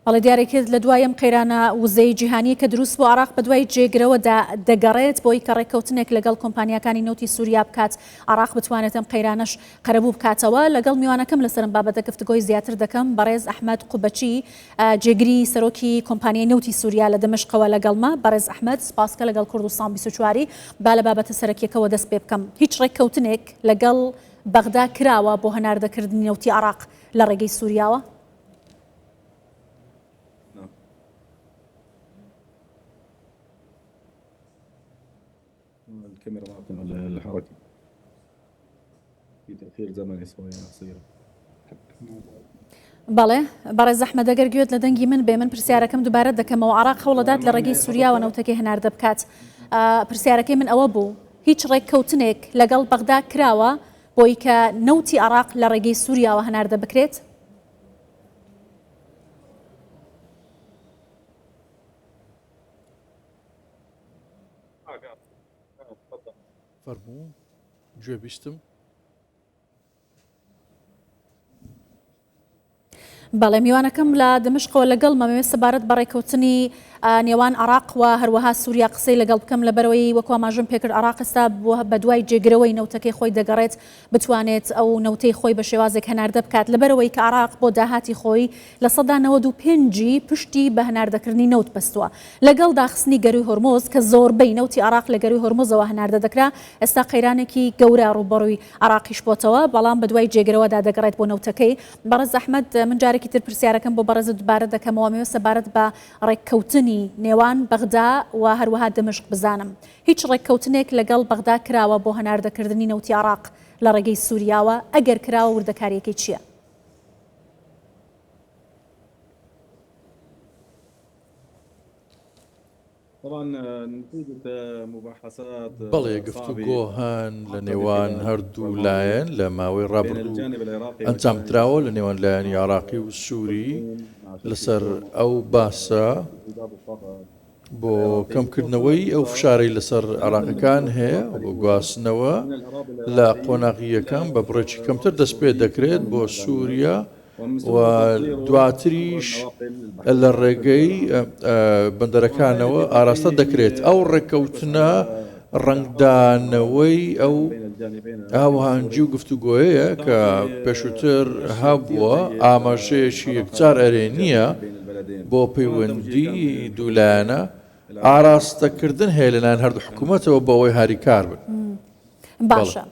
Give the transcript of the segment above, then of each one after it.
بەڵێ دیارە کرد لە دوای ئەم قەیرانە وزەی جیهانیە کە دروست بوو عراق بەدوای جێگرەوەدا دەگەڕێت بۆی کە ڕێککەوتنێک لەگەڵ کۆمپانیاکانی نەوتی سووریا بکات عراق بتوانێت ئەم قەیرانەش قەرەبوو بکاتەوە لەگەڵ میوانەکەم لەسەرم بابەتە گفتگۆی زیاتر دەکەم بەڕێز ئەحمەد قوبەچی جێگری سەرۆکی کۆمپانیای نەوتی سووریا لە دەمشقەوە لەگەڵمە بەڕێز ئەحمەد سپاس کە لەگەڵ کوردستان 24 با لە بابەتە سەرەکیەکەوە دەست پێ بکەم هیچ ڕێککەوتنێک لەگەڵ بەغدا کراوە بۆ هەناردەکردنی نەوتی عراق لە ڕێگەی سووریاوە؟ الكاميرا معكم الحركة في تأخير زمني شوية قصير. بەڵێ بەڕێز ئەحمەد ئەگەر گوێت لە دەنگی من بێ من پرسیارەکەم دووبارە دەکەمەوە عراق هەوڵەدات لە ڕێگەی سووریاوە نەوتەکەی هەناردە بکات پرسیارەکەی من ئەوە بوو هیچ ڕێککەوتنێک لەگەڵ بەغدا کراوە بۆی کە نەوتی عراق لە ڕێگەی سووریاوە هەناردە بکرێت؟ فەرموو گوێ بیستم. بەڵێ میوانەکەم لە دمشقەوە لەگەڵ مەمەوێت سەبارەت بە ڕێککەوتنی نێوان عراق و هەروەها سووریا قسەی لەگەڵ بکەم لەبەرەوەی وەکو ئاماژەم پێکرد عراق ئێستا بە دوای جێگرەوەی نەوتەکەی خۆی دەگەڕێت بتوانێت ئەو نەوتەی خۆی بە شێوازێک هەناردە بکات، لەبەرئەوەی کە عێراق بۆ داهاتی خۆی 95% ی پشتی بە هەناردەکردنی نەوت بەستووە. لەگەڵ داخستنی گەرووی هۆرمز کە زۆربەی نەوتی عێراق لە گەرووی هۆرمزەوە هەناردە دەکرا، ئێستا قەیرانێکی گەورە ڕووبەڕووی عێراقیش بۆتەوە، بەڵام بەدوای جێگرەوەدا دەگەڕێت بۆ نەوتەکەی. بەڕێز ئەحمەد، من جارێکی تر پرسیارەکەم بۆ بەڕێزت دووبارە دەکەمەوە، ئەمەوێت سەبارەت بە ڕێککەوتنی نێوان بەغدا و هەروەها دمشق بزانم. هیچ ڕێککەوتنێک لەگەڵ بەغدا کراوە بۆ هەناردەکردنی نەوتی عێراق لە ڕێگەی سوریاوە؟ ئەگەر کراوە وردەکارییەکەی چییە؟ بەڵێ گفتوگۆ هەن لە نێوان هەردوو لایەن لە ماوەی ڕابردوو ئەنجامدراوە لە نێوان لایەنی عێراقی و سوری لەسەر ئەو باسە. بۆ کەمکردنەوەی ئەو فشارەی لەسەر عێراقیەکان هەیە بۆ گواستنەوە لە قۆناغی یەکەم بە بڕێکی کەمتر دەست پێ دەکرێت بۆ سووریا و دواتریش لە ڕێگەی بەندەرەکانەوە ئاراستە دەکرێت ئەو ڕێککەوتنە ڕەنگدانەوەی ئەو هاوهەنگی و گفتوگۆیەیە کە پێشووتر هەبووە، ئاماژەیەکی یەکجار ئەرێنییە بۆ پەیوەندی دوولایەنە، ئاراستەکردن هەیە لەلایەن هەردوو حکوومەتەوە بۆ ئەوەی هاریکار بن. باشە.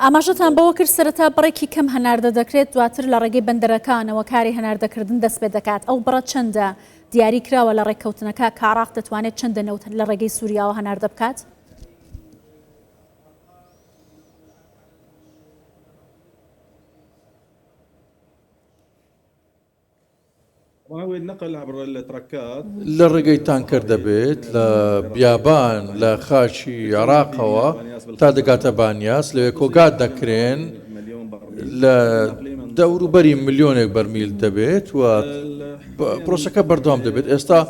ئاماژەتان بەوە کرد سەرەتا بڕێکی کەم هەناردە دەکرێت، دواتر لە ڕێگەی بەندەرەکانەوە کاری هەناردەکردن دەست پێ دەکات، ئەو بڕە چەندە دیاری کراوە لە ڕێککەوتنەکە کە عێراق دەتوانێت چەندە نەوت لە ڕێگەی سووریاوە هەناردە بکات؟ لە ڕێگەی تانکەر دەبێت لە بیابان لە خاکی عێراقەوە تا دەگاتە بانیاس لەوێ کۆگا دەکرێن لە دەوروبەری ملیۆنێک بەرمیل دەبێت و پرۆسەکە بەردەوام دەبێت ئێستا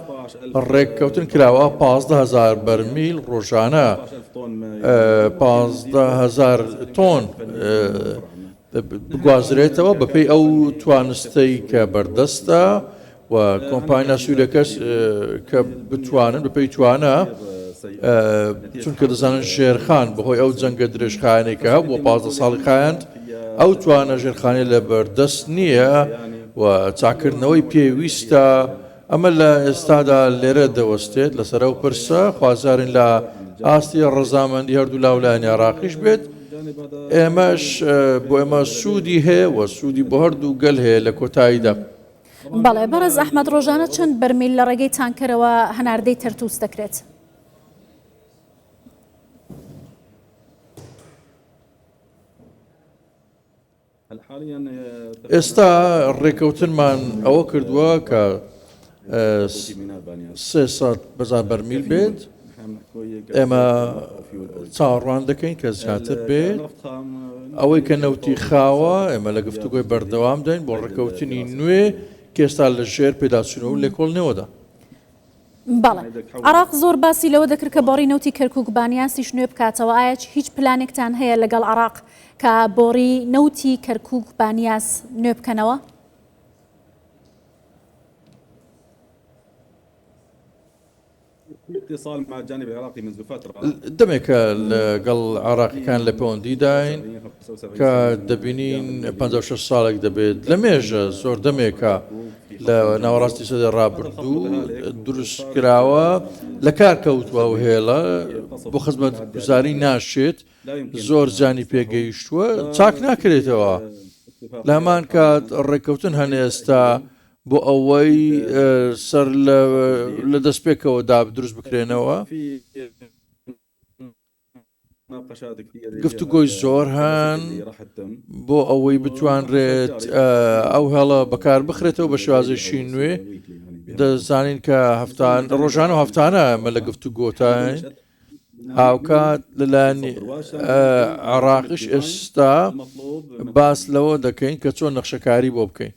ڕێککەوتن کراوە 15هزار بەرمیل ڕۆژانە 15هزار تۆن بگوازرێتەوە بەپێی ئەو توانستەی کە بەردەستە و کۆمپانیا سوورەکەش کە بتوانن بەپێی توانا چونکە دەزانن ژێرخان بەهۆی ئەو جەنگە درێژخایەنەی کە هەبوو 15 ساڵی خایاند ئەو توانە ژێرخانەی لە بەردەست نییە و چاکردنەوەی پێویستە ئەمە لە ئێستادا لێرە دەوەستێت لەسەر ئەو پرسە، خوازیارین لە ئاستی ڕەزامەندی هەردوو لا و لایەنی عێراقیش بێت، ئێمەش بۆ ئێمە سوودی هەیە و سوودی بۆ هەردوو گەل هەیە لە کۆتاییدا. بەڵێ بەڕێز ئەحمەد ڕۆژانە چەند بەرمیل لە ڕێگەی تانکەرەوە هەناردەی تەرتوس دەکرێت؟ ئێستا ڕێکەوتنمان ئەوە کردووە کە 300 هەزار بەرمیل بێت ئێمە چاوەڕوان دەکەین کە زیاتر بێت ئەوەی کە نەوتی خاوە ئێمە لە گفتوگۆی بەردەوام دەین بۆ ڕێکەوتنی نوێ کێستا لە ژێر پێداچوونەوە و لێکۆڵنەوەدا. بەڵێ. عێراق زۆر باسی لەوە دەکرد کە بۆڕی نەوتی کەرکوک بانیاسیش نوێ بکاتەوە، ئایا هیچ پلانێکتان هەیە لەگەڵ عێراق کە بۆڕی نەوتی کەرکوک بانیاس نوێ بکەنەوە؟ دەمێکە لەگەڵ عێراقیەکان لە پەیوەندیداین کە دەبینین 56 ساڵێک دەبێت لە مێژە زۆر دەمێکە لە ناوەڕاستی سەدەی ڕابردوو دروست کراوە لە کار کەوتووە و هێڵە بۆ خزمەت گوزاری ناشێت زۆر زیانی پێگەیشتووە چاک ناکرێتەوە لە هەمان کات ڕێککەوتن هەن ئێستا بۆ ئەوەی سەر لە دەستپێکەوە داب دروست بکرێنەوە. گفتوگۆی زۆر هەن بۆ ئەوەی بتوانرێت ئەو هێڵە بەکار بخرێتەوە بە شێوازێکی نوێ دەزانین کە هەفتان ڕۆژان و هەفتانە ئەمە لە گفتوگۆتاین هاوکات لەلایەن عێراقیش ئێستا باس لەوە دەکەین کە چۆن نەخشەکاری بۆ بکەین.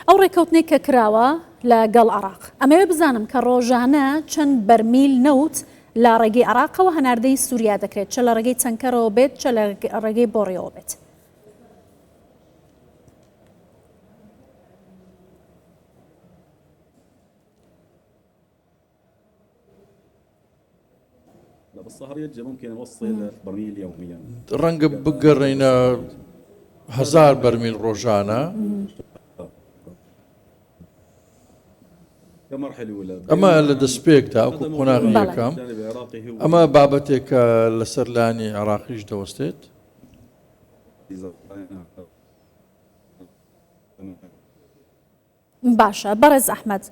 ئەو ڕێککەوتنەی کە کراوە لە گەڵ عێراق، ئەمەوێ بزانم کە ڕۆژانە چەند بەرمیل نەوت لە ڕێگەی عێراقەوە هەناردەی سووریا دەکرێت، چە لە ڕێگەی تەنکەرەوە بێت، چە لە ڕێگەی بۆڕیەوە بێت؟ ڕەنگە بگەڕێینە هەزار بەرمیل ڕۆژانە. ئەمە لە دەستپێکدا وەکو قۆناغی یەکەم ئەمە بابەتێکە لەسەر لانی عێراقیش دەوەستێت. باشە بەڕێز ئەحمەد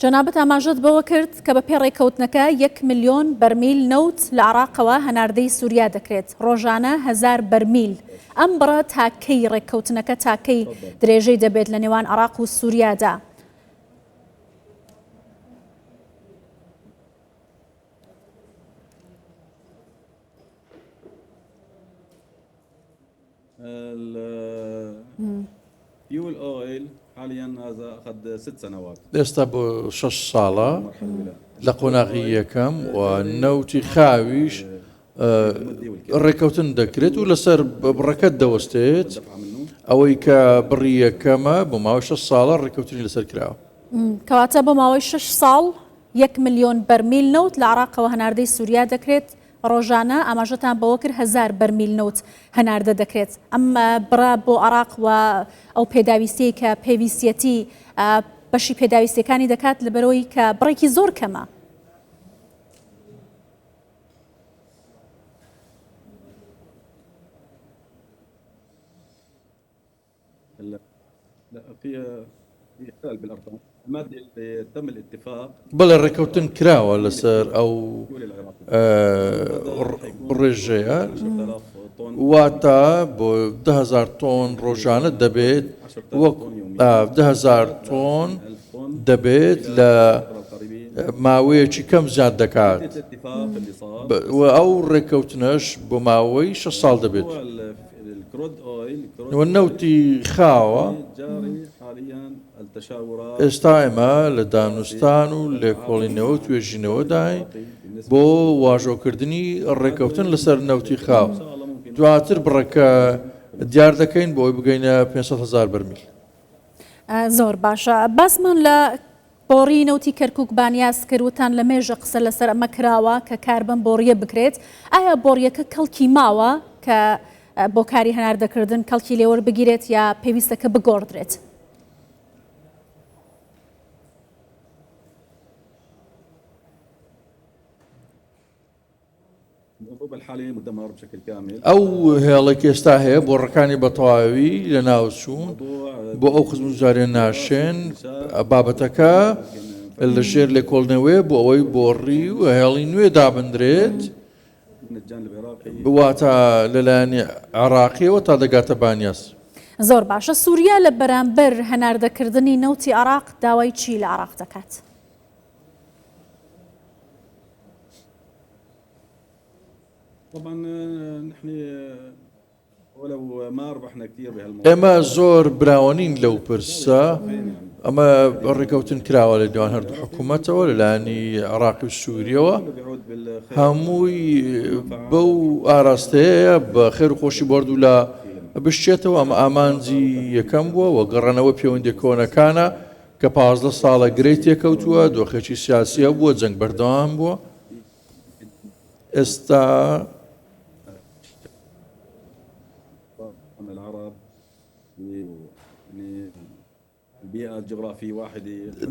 جەنابت ئاماژەت بەوە کرد کە بە پێ ڕێککەوتنەکە یەک ملیۆن بەرمیل نەوت لە عراقەوە هەناردەی سووریا دەکرێت ڕۆژانە هەزار بەرمیل ئەم بڕە تا کەی ڕێککەوتنەکە تا کەی درێژەی دەبێت لە نێوان عراق و سووریادا؟ ئێستا بۆ شەش ساڵە لە قۆناغی یەکەم و نەوتی خاویش ڕێککەوتن دەکرێت و لەسەر بڕەکەت دەوەستێت ئەوەی کە بڕی یەکەمە بۆ ماوەی شەش ساڵە ڕێککەوتنی لەسەر کراوە. کەواتە بۆ ماوەی شەش ساڵ یەک ملیۆن بەرمیل نەوت لە عێراقەوە هەناردەی سووریا دەکرێت، ڕۆژانە ئاماژەتان بەوە کرد هەزار بەرمیل نەوت هەناردە دەکرێت، ئەم بڕە بۆ عێراق و ئەو پێداویستیەی کە پێویستیەتی بەشی پێداویستیەکانی دەکات لەبەرئەوەی کە بڕێکی زۆر کەمە. بەڵێ ڕێکەوتن کراوە لەسەر ئەو ڕێژەیە واتە بۆ دههزار تۆن ڕۆژانە دەبێت وەک دههزار تۆن دەبێت لە ماوەیەکی کەم زیاد دەکات و ئەو ڕێککەوتنەش بۆ ماوەی 6 ساڵ دەبێت. و نەوتی خاوە، ئێستا ئێمە لە دانوستان و لێکۆڵینەوە و توێژینەوەداین بۆ واژۆکردنی ڕێککەوتن لەسەر نەوتی خاو، دواتر بڕەکە دیار دەکەین بۆ ئەوەی بگەینە 500 هەزار بەرمیل. زۆر باشە باسمان لە بۆڕی نەوتی کەرکوک بانیاس کرد وتان لە مێژە قسە لەسەر ئەمە کراوە کە کار بەم بۆڕیە بکرێت ئایا بۆڕیەکە کەڵکی ماوە کە بۆ کاری هەناردەکردن کەڵکی لێوەربگیرێت یا پێویستە کە بگۆڕدرێت؟ ئەو هێڵەی کە ئێستا هەیە بۆڕەکانی بە تەواوی لەناوچوون بۆ ئەو خزمەتگوزارییە ناشێن، بابەتەکە لە ژێر لێکۆڵینەوەیە بۆ ئەوەی بۆڕی و هێڵی نوێ دابندرێت، واتە لەلایەنی عێراقیەوە تا دەگاتە بانیاس. زۆر باشە سوریا لە بەرامبەر هەناردەکردنی نەوتی عێراق داوای چی لە عێراق دەکات؟ ئێمە زۆر براوە نین لەو پرسە، ئەمە ڕێکەوتن کراوە لە نێوان هەردوو حکوومەتەوە لەلایەنی عێراقی و سووریەوە هەمووی بەو ئاراستەیە بە خێر و خۆشی بۆ هەردوولا بشچێتەوە ئەمە ئامانجی یەکەم بووە و گەڕانەوە پەیوەندیە کۆنەکانە. کە 15 ساڵە گرێی تێکەوتووە، دۆخێکی سیاسی هەبووە، جەنگ بەردەوام بووە. ئێستا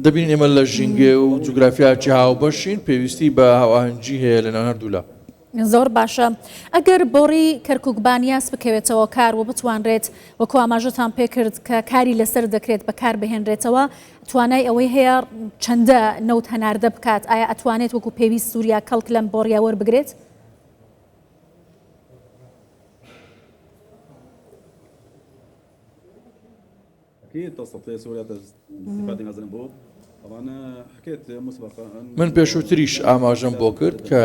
دەبینین ئێمە لە ژینگە و جوگرافیاکی هاوبەشین، پێویستی بە هاوئاهەنگی هەیە لەنێوان هەردوولا. زۆر باشە ئەگەر بۆڕی کەرکوک بانیاس بکەوێتەوە کار و بتوانرێت وەکو ئاماژەتان پێکرد کە کاری لەسەر دەکرێت بەکار بهێنرێتەوە توانای ئەوەی هەیە چەندە نەوت هەناردە بکات ئایا ئەتوانێت وەکو پێویست سووریا کەڵک لەم بۆڕیە وەربگرێت؟ من پێشووتریش ئاماژەم بۆ کرد کە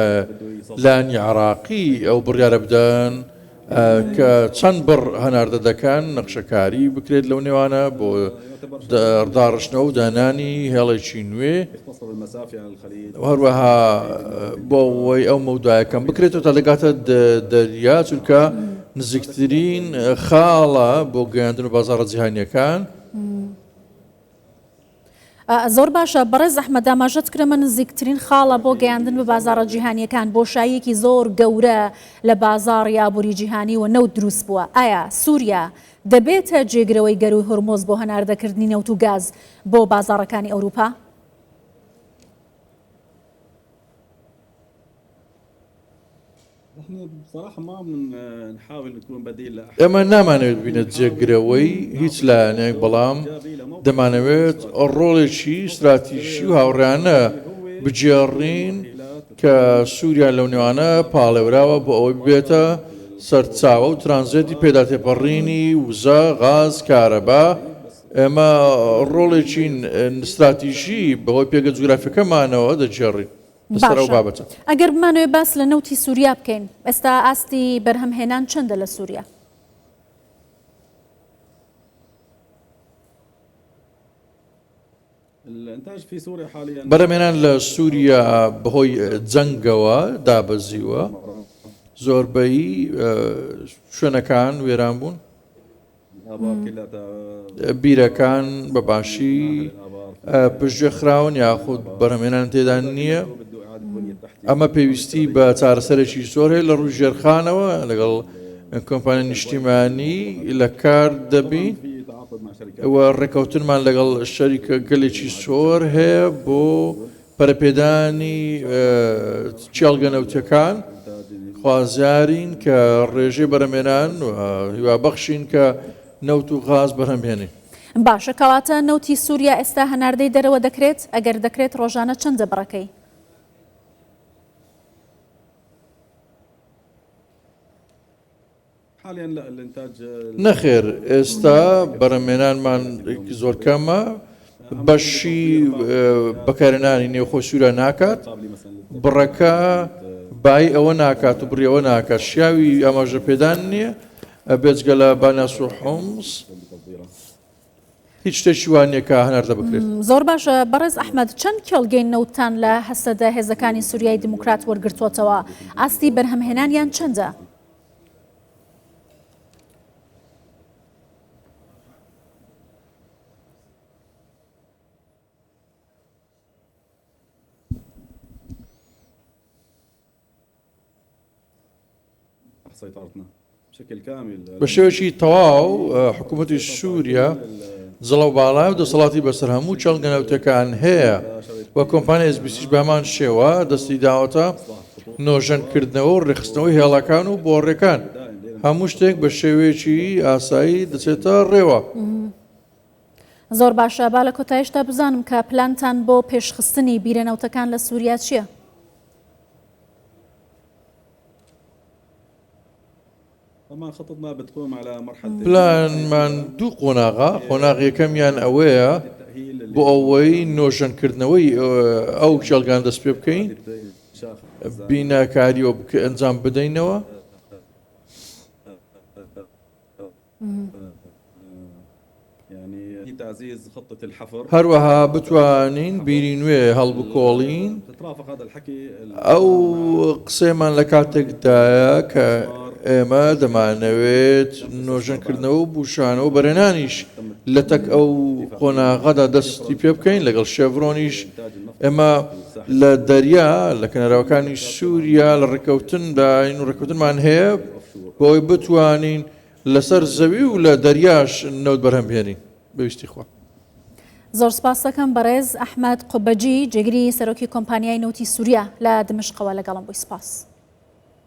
لایەنی عێراقی ئەو بڕیارە بدەن کە چەند بڕ هەناردە دەکەن، نەخشەکاری بکرێت لەو نێوانە بۆ داڕشتنەوە و دانانی هێڵێکی نوێ، هەروەها بۆ ئەوەی ئەو مەودایە کەم بکرێتەوە تا دەگاتە دەریا، چونکە نزیکترین خاڵە بۆ گەیاندن و بازاڕە جیهانییەکان. زۆر باشە بەڕێز ئەحمەد ئاماژەت کرد ئەمە نزیکترین خاڵە بۆ گەیاندن بە بازاڕە جیهانییەکان، بۆشاییەکی زۆر گەورە لە بازاڕی ئابووری جیهانی و نەوت دروست بووە، ئایا سووریا دەبێتە جێگرەوەی گەرووی هورمز بۆ هەناردەکردنی نەوت و گاز بۆ بازاڕەکانی ئەوروپا؟ ئێمە نامانەوێت ببینە جێگرەوەی هیچ لایەنێک، بەڵام دەمانەوێت ڕۆڵێکی ستراتیژی و هاوڕێیانە بگێڕین کە سووریا لەو نێوانە پاڵێوراوە بۆ ئەوەی ببێتە سەرچاوە و ترانزێتی پێداتێپەڕینی وزە، غاز، کارەبا. ئێمە ڕۆڵێکی ستراتیژی بەهۆی پێگە جوگرافیەکەمانەوە دەگێڕین. لەسەر ئەو باشە بابەتە. ئەگەر بمانەوێت باس لە نەوتی سووریا بکەین، ئێستا ئاستی بەرهەمهێنان چەندە لە سووریا؟ بەرهەمهێنان لە سووریا بەهۆی جەنگەوە دابەزیوە، زۆربەی شوێنەکان وێران بوون. بیرەکان بە باشی پشتگوێ خراون یاخود بەرهەمهێنان تێدا نییە. ئەمە پێویستی بە چارەسەرێکی زۆر هەیە لە ڕووی ژێرخانەوە لەگەڵ کۆمپانیا نیشتیمانی لە کار دەبین و ڕێکەوتنمان لەگەڵ شەریکە گەلێکی زۆر هەیە بۆ پەرەپێدانی کێڵگە نەوتیەکان، خوازیارین کە ڕێژەی بەرهەمهێنان و هیوابەخشین کە نەوت و غاز بەرهەم بهێنین. باشە کەواتە نەوتی سوریا ئێستا هەناردەی دەرەوە دەکرێت؟ ئەگەر دەکرێت ڕۆژانە چەندە بڕەکەی؟ نەخێر ئێستا بەرهەمهێنانمان زۆر کەمە، بەشی بەکارهێنانی نێوخۆی سووریا ناکات، بڕەکە بایی ئەوە ناکات و بڕی ئەوە ناکات، شیاوی ئاماژەپێدان نییە، بێجگە لە باناس و حومس. هیچ شتێکی وا نییە کە هەناردە بکرێت. زۆر باشە بەڕێز ئەحمەد، چەند کێڵگەی نەوتتان لە هەسەدە هێزەکانی سوریای دیموکرات وەرگرتووەتەوە؟ ئاستی بەرهەمهێنانیان چەندە؟ بە شێوەیەکی تەواو حکوومەتی سووریا جڵەو باڵای و دەسەڵاتی بەسەر هەموو کێڵگە نەوتەکان هەیە و کۆمپانیای SBC بە هەمان شێوە دەستی داوەتە نۆژەنکردنەوە و ڕێکخستنەوەی هێڵەکان و بۆڕیەکان. هەموو شتێک بە شێوەیەکی ئاسایی دەچێتە ڕێوە. زۆر باشە، با لە کۆتایشدا بزانم کە پلانتان بۆ پێشخستنی بیرە نەوتەکان لە سووریا چییە؟ پلانمان دوو قۆناغە، قۆناغی یەکەمیان ئەوەیە بۆ ئەوەی نۆژەنکردنەوەی ئەو کێڵگان دەست پێ بکەین، بیناکاریەوە ئەنجام بدەینەوە. هەروەها بتوانین بیری نوێ هەڵبکۆڵین، ئەو قسەیەمان لە کاتێکدایە کە. ئێمە دەمانەوێت نۆژەنکردنەوە و بوشانەوە و بەرهێنانیش لە تەک ئەو قۆناغەدا دەستی پێ بکەین لەگەڵ شێڤرۆنیش ئێمە لە دەریا لە کەناراوەکانی سووریا لە ڕێککەوتنداین و ڕێککەوتنمان هەیە بۆی بتوانین لەسەر زەوی و لە دەریاش نەوت بەرهەم بهێنین بەویستی خوا. زۆر سپاس دەکەم بەڕێز ئەحمەد قوبەجی جێگری سەرۆکی کۆمپانیای نەوتی سوریا لە دمشقەوە لەگەڵم بووی سپاس.